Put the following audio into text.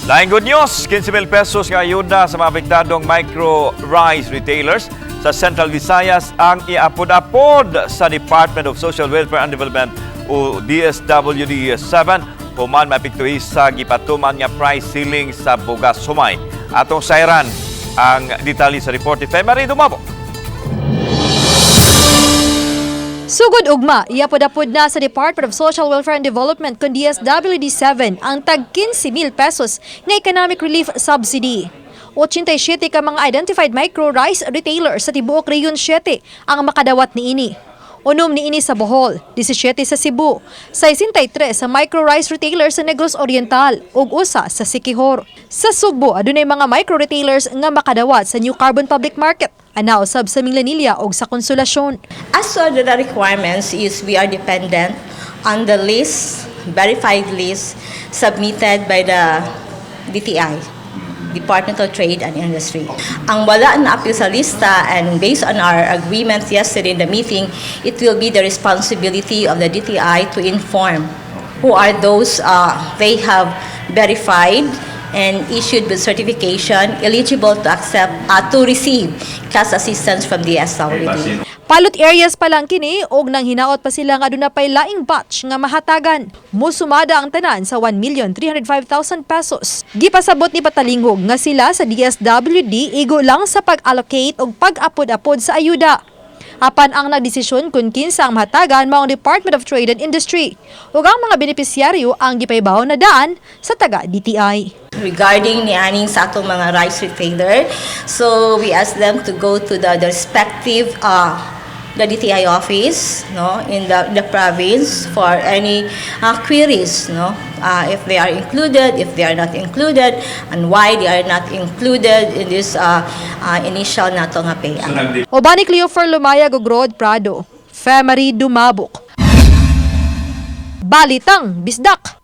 Laing good news, 15,000 pesos nga ayuda sa mga apektadong micro rice retailers sa Central Visayas ang iapod-apod sa Department of Social Welfare and Development o DSWD 7 human maapektuhi sa gipatuman nga price ceiling sa bugas sumay. Atong sayran ang detalye sa report ni Femary Dumabo. Sugod ugma, iapod-apod na sa Department of Social Welfare and Development kon DSWD 7 ang tag 15,000 pesos nga economic relief subsidy. 87 ka mga identified micro rice retailers sa tibuok Region 7 ang makadawat niini. 6 niini sa Bohol, 17 sa Cebu, 63 sa micro rice retailers sa Negros Oriental ug 1 sa Siquijor. Sa Sugbo, adunay mga micro retailers nga makadawat sa New Carbon Public Market, ana usab sa Minglanilla ug sa Consolacion. As to the requirements is we are dependent on the list, verified list submitted by the DTI, Department of Trade and Industry. Ang wala na apil sa lista and based on our agreement yesterday in the meeting, it will be the responsibility of the DTI to inform who are those they have verified and issued with certification eligible to accept to receive cash assistance from the DSWD. Pilot areas pa lang kini og nang hinaot pa sila nga aduna pay laing batch nga mahatagan. Musumada ang tanan sa 1,305,000 pesos. Gipasabot ni Patalingog nga sila sa DSWD igo lang sa pag-allocate og pag-apod-apod sa ayuda. Apan ang nagdesisyon kung kinsa ang mahatagan mao ang Department of Trade and Industry ug ang mga benepisyaryo ang gipahibaw na daan sa taga DTI. Regarding ni aning sa atong mga rice retailer, so we ask them to go to the respective the DTI office, no, in the province for any queries, no, if they are included, if they are not included, and why they are not included in this initial nato nga payout. Uban ni Cleofer Lumayag ug Rod Prado, Femary Dumabok. Balitang Bisdak.